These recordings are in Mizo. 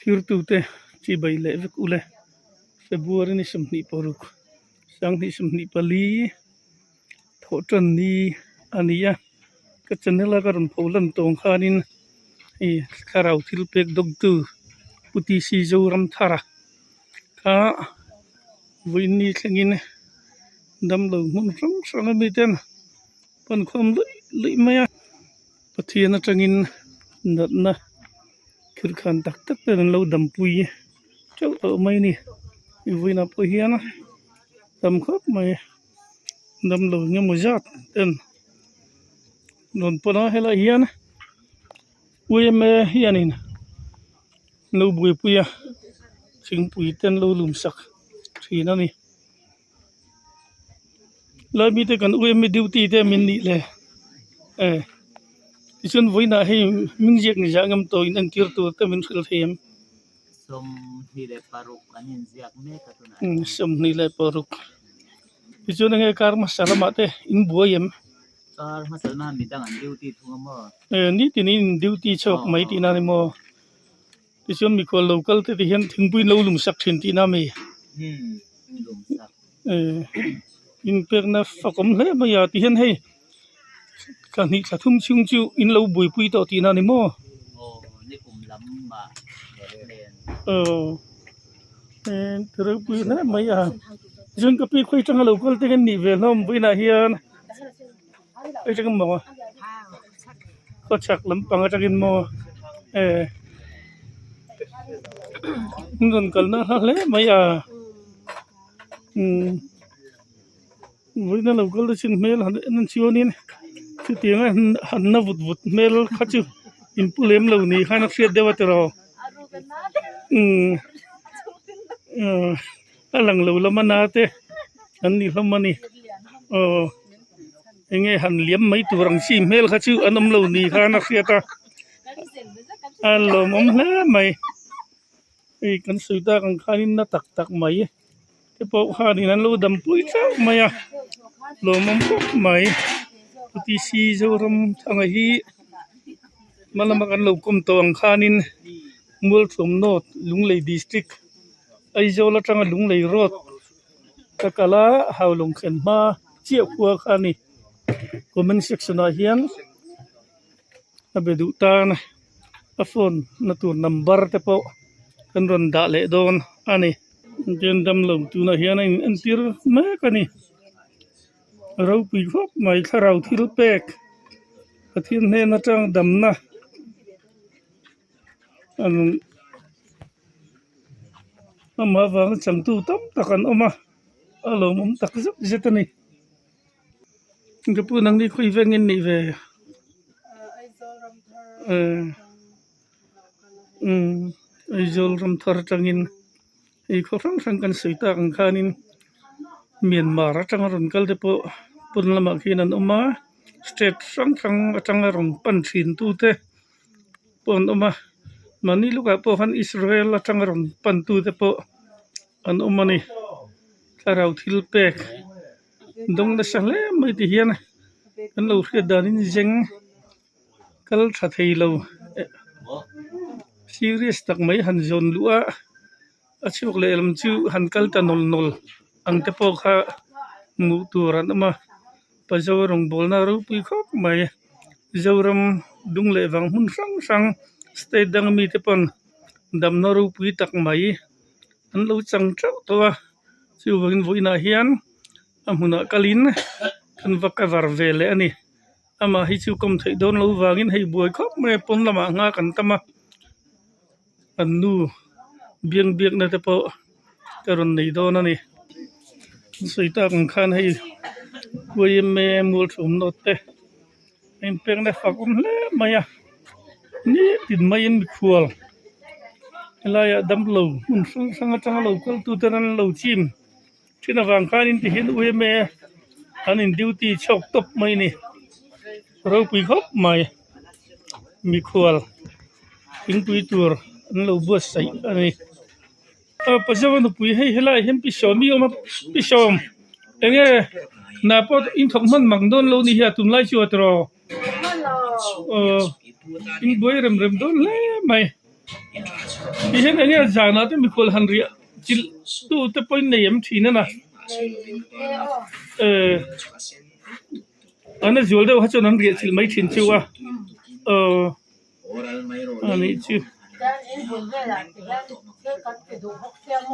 Thirtute chibai leh vek ule February ni 26 2024 thawh tan ni a ni a ka channel a ka rawn pho lan tawng khanin hei thlarau thil pek dawktu Pu T C Zoramthara kha vawiin thlengin damlo hmun hrang hrang ami ten pan khawm luih luih mai a Pathian atangin natna thilkhan tak tak ten an lo dampui teuh tawh mai a ni vawiinah pawh hian tam khawp mai damlo eng emaw zat ten rawn pawn a helaiah hian yma hianin an lo buaipui a thingpui te an lo lum sak thin a ni. Lai mite kan UMA duty te min nih le e tichuan vawiinah hei hming ziak ni zah ngam tawh in entir tur te min hrilh thei em? 26 an inziak mek a tunah hian. 26 tichuan enge kar hmasa lamah te in buai em? Kar hmasa lamah midang an duty thung a maw? E nitin in duty chhuak mai tihna a ni maw? Tichuan mikhual lo kal te ti hian thingpui in lo lum sak thin tihna a mi? Inpekna fakawm hle mai a ti hian hei thla hnih thla thum chhung chu in lo buaipui tawh tihna a ni maw? Aw ti ropui hle mai a tichuan ka pi khawi atanga lo kal te hian nih ve hlawm vawiinah hian. Hei atangin maw khaw chhak lampang atangin maw eh an rawn kalna hla hle mai a umm vawiina lo kal te chin hmel han en chuanin chutianga han na vut vut hmel kha chu in pu lem lo ni khan a hriat deuh a tiraw umm a lang lo lama na te an ni hlawm a ni aw enge han liam mai tur ang chi hmel kha chu an awm lo ni khan a hriat a a lawmawm hle mai hei kan sawi tak ang khanin na tak tak mai te pawh khanin an lo dampui teuh mai a lawmawm khawp mai Pu T C Zoramthanga hi hma lama kan lo kawm tawh ang khanin Mualthuam North Lunglei District Aizawl atanga Lunglei Road ka kal a Haulawng thlen hma chiah khua kha a ni comment section ah hian a be duh tan a phone na tur number te pawh kan rawn dah leh dawn a ni engtin damlo tunah hian a in entir mek a ni ropui khawp mai thlarau thil pek Pathian hnen atang damna. Amah avanga changtu tam tak an awm a a lawmawm tak zet zet a ni ka pu nangni khawi veng in nih ve umm Aizawl ram thar atangin hei khaw hrang hrang kan sawi tak ang khanin Myanmar atanga rawn kal te pawh pawn lamah khian an awm a state hrang hrang atanga rawn pan thin tute. pawh an awm a mahni lukah pawh khan Israel atanga rawn pan tu te pawh an awm a ni thlarau thil pek dawng nasa hle mai ti hian kan lo hriat danin zeng kal tha thei lo serious tak mai han zawn luh a a chhuak leh lam chu han kal ta nawl nawl ang te pawh kha hmuh tur an awm a Pazo rawngbawlna ropui khawp mai. Zoram dung leh vang hmun hrang hrang state danga mite pawn damna ropui tak mai an lo chang teuh tawh a chuvangin vawiinah hian a hmunah kalin kan va cover ve leh a ni amah hi chu kawm theih dawn lo vangin hei buai khawp mai a pawn lamah nghak an tam a. An nu biang biakna te pawh ka rawn nei dawn a ni sawi tak ang khan hei yma mualṭhum nawt te a inpekna fak awm hle mai a nitin maiin mikhual helaiah damlo hmun hrang hrang atanga lo kal tute an lo chim thin avang khanin tihian yma an in duty chhuak tawp mai a ni ropui khawp mai mikhual thingpui tur an lo buatsaih a ni aw pazama nupui hei helaiah hian pi sawm i awm a pi sawm eng nge hna pawh in thawk hman mang dawn lo ni hi a tunlai chu a tiraw aw in buai rem rem dawn hle mai. Ti hian eng nge zanah te mikhual han riah chilh tu te pawhin nei em thin a na. Eh an a zual deuh kha chuan an riah chilh mai thin chu a aw a nih chu.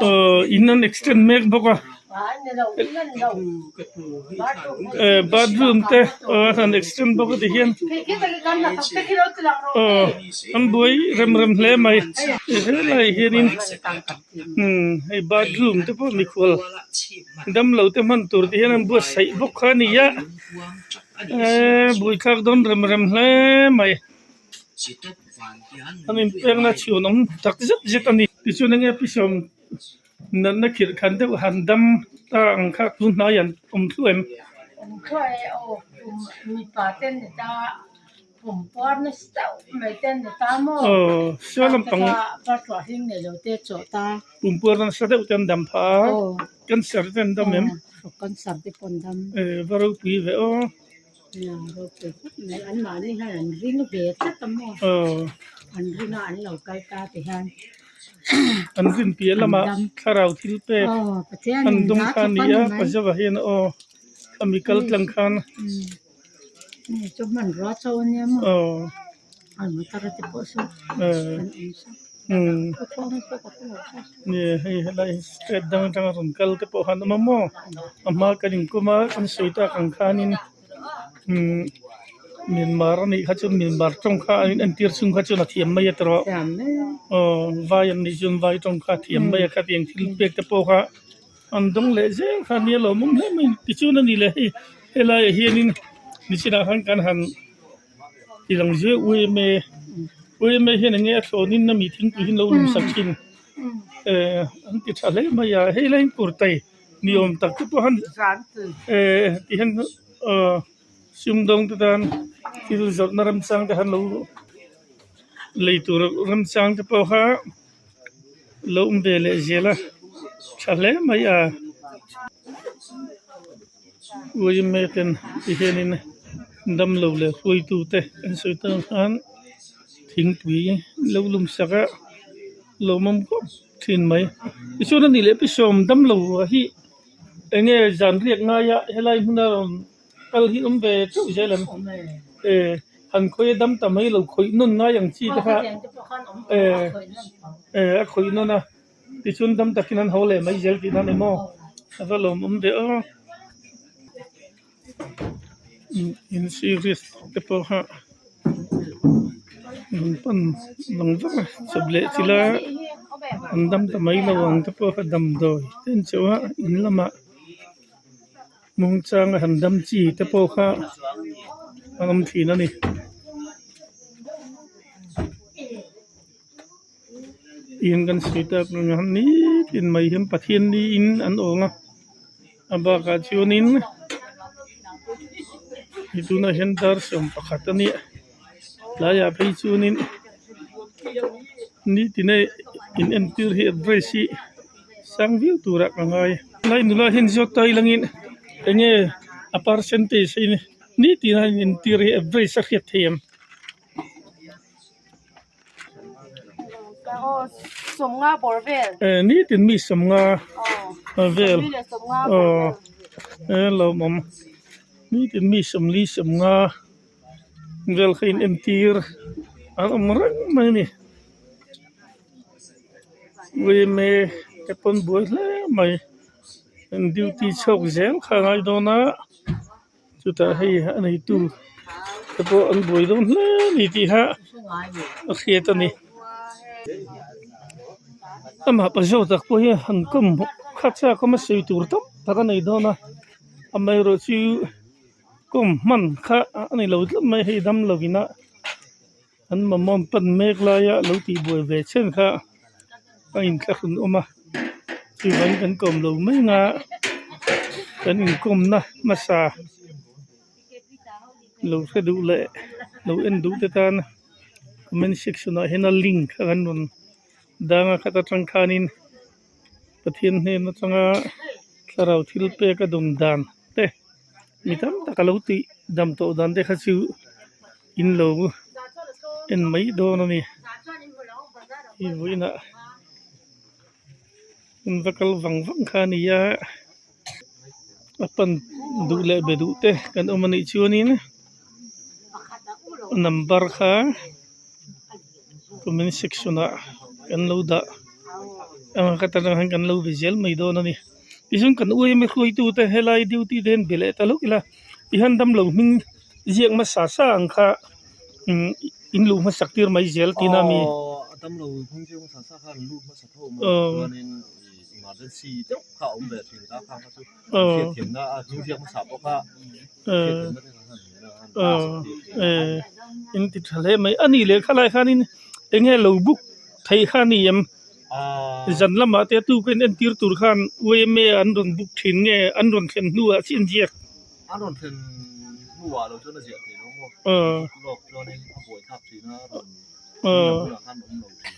Aw in an extend mek bawk a eh bathroom te aw an han extend bawk a ti hian aw an buai rem rem hle mai helaiah hianin umm hei bathroom te pawh mikhual damlo te hman tur te hian an buatsaih bawk kha a ni a eee buaithlak dawn rem rem hle mai. An inpekna chhun awm tak zet zet a ni. Tichuan enge pisawm natna khirh khan deuh han dam ta ang kha tun hnai an awm thluah em? Awm thluah e aw, kum mipa te ni ta, kum puar nasa deuh mai te ni ta maw? Aw, saw lampang. Par tuah hling nei lo te chawh ta. Kum puar nasa deuh te an dam phah a, cancer te an dam em? Aw, cancer te pawh an dam. E, va ropui ve aw. Anmahni hian an ring ve tlat a maw? An ring a an lo kal ta ti hian An rin piah lamah thlarau thil pek an dawng kha a ni a, Pazava hian aw khami kal tlang khan Chu hmanrua chauh a nia maw? An motor te pawh saw an awm saw. Nge hei helai hi state dang atanga rawn kal te pawh han awm a maw a hma kan inkum a kan sawi tak ang khanin umm Myanmar a nih kha chuan Myanmar tawng kha an entir chhung kha chuan a thiam mai a tawh aw vai an nih chuan vai tawng kha a thiam mai a khatiang thil pek te pawh kha an dawng leh zel kha nia lo awm hle mai tichuan a ni leh hei helaiah hianin nichinah khan kan han. Ti lang zui uime uime hian enge a thlawnin a mi thingpui hi an lo lum sak thin eh an ti tha hle mai a hei lai hi kurtai ni awm tak te pawh han eh ti hian aw sumdawng te tan thil zawrhna remchang te han lo lei tur remchang te pawh kha lo awm ve leh zel a tha hle mai a. Uime ten ti hianin damlo leh hruaitu te an sawi tan khan thingpui lo lum sak a lawmawm khawp thin mai tichuan a nih leh pi sawm damlo hi enge zan riak ngaia helai hmuna rawn kal hi awm ve teuh zel em eh han khawi a dam ta mai lo khawih nawn ngai ang chi te kha eh eh a khawih nawn a. Tichuan dam takin an ho leh mai zel tih nan emaw a va lawmawm ve aw. In serious te pawh kha an pan lang vek a chawp leh chilh a an dam ta mai lo ang te pawh kha damdawi te an chauh a in lamah muangchang a han dam chi te pawh kha a awm thin a ni. Tin kan sawi tak ang hian nitin mai hian Pathian niin an awng a a bakah chuanin hei tunah hian dar 11 a nia tlaiah phei chuanin nitin a in entir hi address hi sang viau turah ka ngai a lai nula hian zawt ta ilangin enge a percentage a nitin a in entir hi address a hriat theih em. Nitin mi 50 vel aw e lawmawm nitin mi 40 50 vel kha in entir an awm reng mai a ni uime te pawn buai hle mai an duty chhuak zel kha a ngai dawn a. Chutah hei a neitu te pawh an buai dawn hle a ni tih kha a hriat a ni. Amah pa zawk tak pawh hi han kawm khat chak awm a sawi tur tam tak a nei dawn a amaherawh chu kawm hman kha a ni lo tlat mai hei dam lo ina an mamawm pan mek laia lo tihbuai ve chhen kha a inthlahrun awm a chuvangin kan kawm lo mai anga kan inkawmna hmasa lo hre duh leh lo en duh te tan comment section ah hian a link a kan rawn dang a khat atang khanin Pathian hnen atanga thlarau thil pek a dawm dan te mi tam tak a lo tih dam tawh dan te kha chu in lo en mai dawn a ni. Hei vawiinah an va kal vang vang kha a ni a a pan duh leh be duh te kan awm a nih chuanin number kha comment section ah kan lo dah ang a atang hian kan lo be zel mai dawn a ni tichuan kan uaim a hruaitu te helai duty te hian be leh ta hlauh ila tihian damlo hming ziak hmasa sa ang kha umm in luh hmasak tir mai zel tihna a mi. Aw a damlo hming ziak hmasa sa kha an luh hmasa tho a chuanin emergency deuh kha a awm ve thin ta kha kha chu hriatthiamna a hming ziak hmasa pawh kha hriatthiamna te kha Aw in ti tha hle mai a nih leh khalai khanin eng nge lo book theih kha a ni em zan lamah te tu ka in entir tur khan yma an rawn book thin nge an rawn thlen hnuah chiah an ziak. An rawn thlen hnuah lo chuan a ziah theih lo maw book lawk chuanin a buaithlak thin a rawn bulah khan awm lo thin.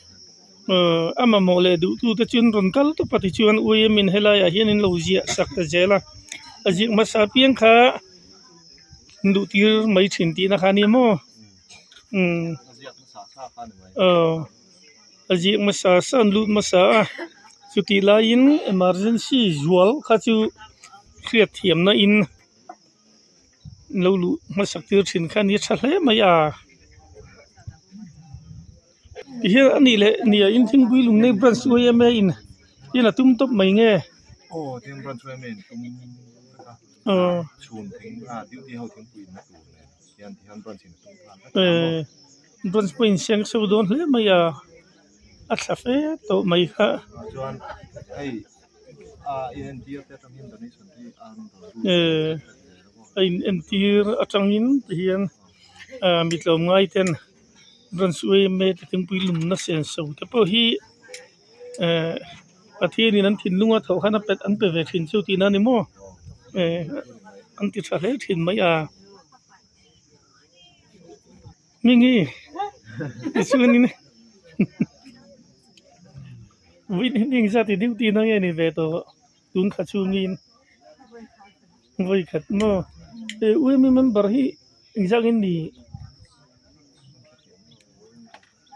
A mamawh leh duhtute chu an rawn kal tawp a tichuan yma in helaiah hian an lo ziah sak ta zel a a ziak hmasa apiang kha duh tir mai thin tihna kha a ni maw umm aw a ziak hmasa sa an lut hmasa a chutih laiin emergency zual kha chu hriat thiamna in lo luh hmasak tir thin kha a ni tha hle mai a tihian a nih leh nia in thingpui lung nei branch yma in in a tum tawp mai nge. Chhun thing a duty ho thingpui inna tur nen hian ti hian branch in a tum nghal vek a branch pawh in seng so dawn hle mai a a thla fe tawh mai kha chuan hei a inentir te atangin donation te a rawn a inentir atangin ti hian mi tlawmngai ten branch yma te thingpui lumna senso te pawh hi. Eh Pathianin an thinlunga thawh khan a pet an pe ve thin chu tihna a ni maw eh an ti tha hle thin mai a mingi tichuanin vawiin engzat i duty na nge ni ve tawh tun kha chhungin vawikhat maw eh u emi member hi engzat nge ni.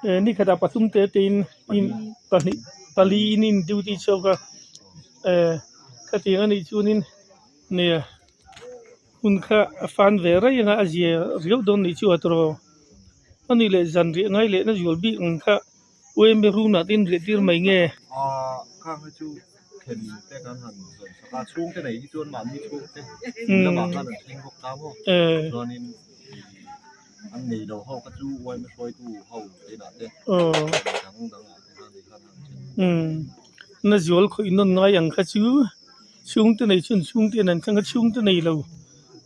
Eh ni khatah pathum te te in in pahnih pali in in duty chhuak a eh khatiang a nih chuanin nia hun kha a fan ve rei anga a zia riau dawn nih chu a tawrh a nih leh zan riah ngai leh na zual bik ang kha uaim room ah te in riah tir mai nge. Aaa khang hi chu thlen te kan han zawn sak a chhungte nei hi chuan mahni chhungte lamah khan an thleng bawk ta maw chuanin. An nei lo ho kha chu uaima hruaitu ho inah te dang dang ah te khan khan an then. Umm na zual khawih nawn ngai ang kha chu chhungte nei chuan chhungte an thleng a chhungte nei lo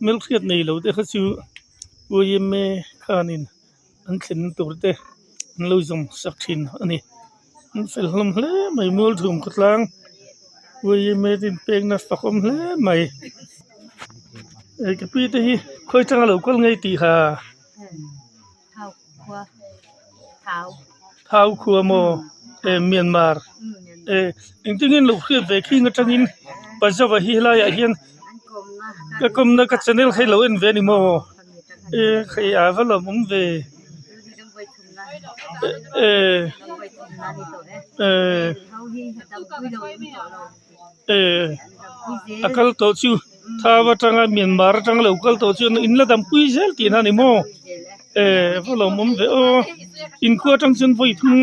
hmelhriat nei lo te kha chu yma khanin an thlen tur te an lo zawm sak thin a ni an fel hlawm hle mai mualthum khawtlang yma te inpekna fakawm hle mai. Hei ka pi te hi khawi atanga lo kal ngei tih kha thau khua maw eh Myanmar eh engtin nge an lo hriat ve khing atangin Pazava hi helaiah hian ka kawmna ka channel kha i lo en ve a ni maw eh hei a va lawmawm ve eh eh eh a kal tawh chu thau atanga Myanmar atanga lo kal tawh chuan in la dampui zel tihna a ni maw eh va lawmawm ve aw inkhua atang chuan vawi thum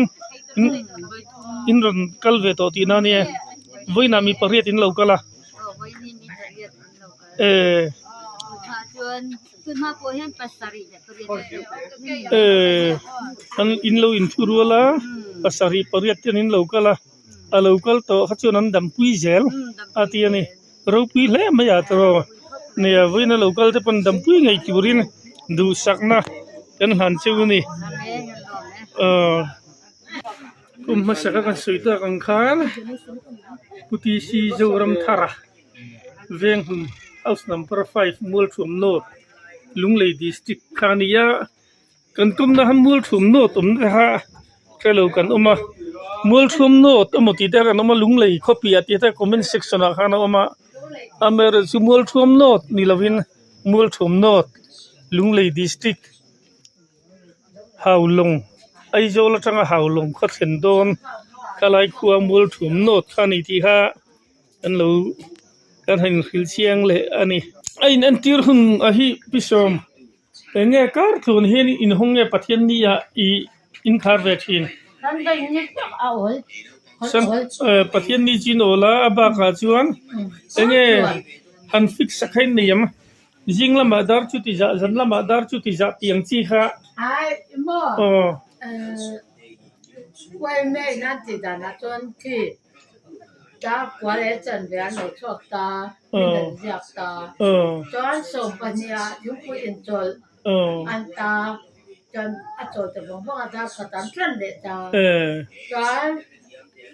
in rawn kal ve tawh tihna a nia vawiinah mi pariat in lo kal a eh eh an in lo inthu rual a pasarih pariat te an in lo kal a. A lo kal tawh kha chuan an dampui zel a ti a ni ropui hle mai ah tawh nia vawiin a lo kal te pawn dampui ngei turin duhsakna kan hlan cheu a ni aw kum hmasa kha kan sawi tak ang khan Pu T C Zoramthara Venghmun house number 5 Mualthuam North Lunglei district kha a ni a. Kan tumna kha Mualthum North awm te kha hrelo kan awm a, Mualthum North emaw tih te kan awm a Lunglei khawpi ah tih te comment section ah khan a awm a, amaherawhchu chu Mualthum North ni lovin Mualthum North Lunglei district Haulawng. Aizawl atanga Haulawng khaw thlen dawn khalai khua Mualthum North kha a ni tih kha kan lo kan han inhrilh chiang leh a ni. A in entir hun a hi pi sawm eng nge kar tluan hian inhawng nge Pathian ni ah ih inkhar ve thin. Pathian ni chu in awl a a bakah chuan eng nge han fix a kha in nei ang. Zing lamah dar chu ti zah, zan lamah dar chu ti zah tih ang chi kha. Ai maw? Aw. Uaime in an tih danah chuan khi dar kua leh chanve an lo chhuak ta, min an ziak ta. Chuan 12 ah thingpui inchawlh an ta, chuan a chawl ta vawng vawng a, dar khat an tlan leh ta. Chuan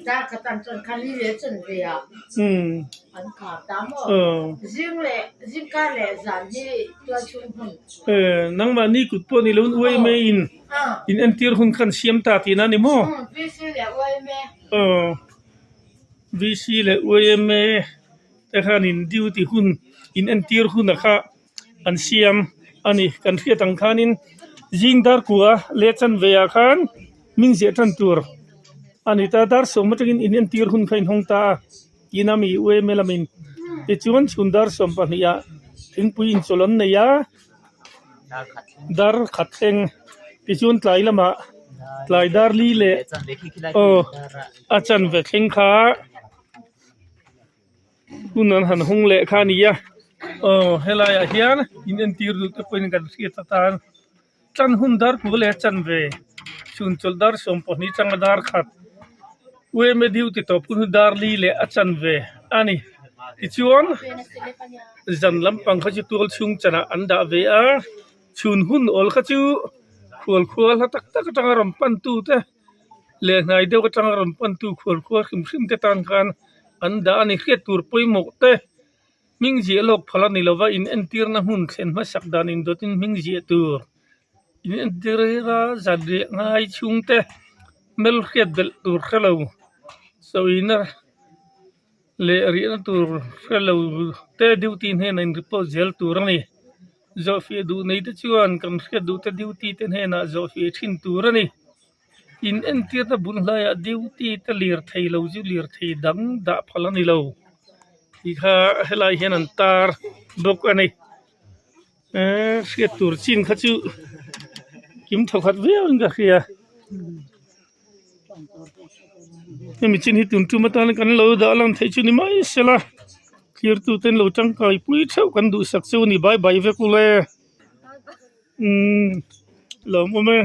dar khat an tlan khan ni leh chanve ah an khar ta maw? Zing leh zingkar leh zan hi tual chhung hmun. Nangmahni kut pawh ni loin uaime in in entir hun khan siam ta tihna a ni maw? VC leh uaime. Aw VC leh uaime te khan in duty hun in entir hun a kha. an siam a ni kan hriat ang khanin zing dar kua leh chanve ah khan hming ziah tan tur a ni ta dar sawm atangin in entir hun kha inhawng ta a tina mi u em lamin tichuan chhun dar 12 ah thingpui inchawlh an nei a dar khat thleng tichuan tlai lamah tlai dar li leh aw a chanve thleng kha. Hun an han hung leh kha a ni a aw helai ah hian in entir duh te pawhin kan hriat atan tan hun dar kua leh a chanve chhun chawlh dar 12 changa dar khat U_M_A duty tawp hun hi dar li leh a chanve a ni tichuan zan lampang kha chu tual chhung chanah an dah ve a chhun hun awl kha chu khual khua hla tak tak atanga rawn pan tu te. Leh hnai deuh atanga rawn pantu khual khua hrim hrim te tan khan an dah a ni. Hriat tur pawimawh te hming ziah lawk phal a ni lova in entirna hmun thlen hmasak dan indawtin hming ziah tur in entir a zan riah ngai chhung te hmel hriat belh tur hre lo sawina leh riahna tur hre lo te duty hnenah in report zel tur a ni. Zawhfiah duh nei te chuan kan hriat duh te duty te hnenah zawhfiah thin tur a ni. In entirna bul hlaiah duty te lirthei lo chu lirthei dang dah phal a ni lo tih kha helai hian an tar bawk a ni. Eee hriat tur chin kha chu kim thawkhat viau in ka hria. Hemi chin hi tun tum atana kan lo dah lang theih chu ni mai sela thlir tute an lo tangkai pui theuh kan duhsak chu a ni bye bye vek ule umm lawmawm e.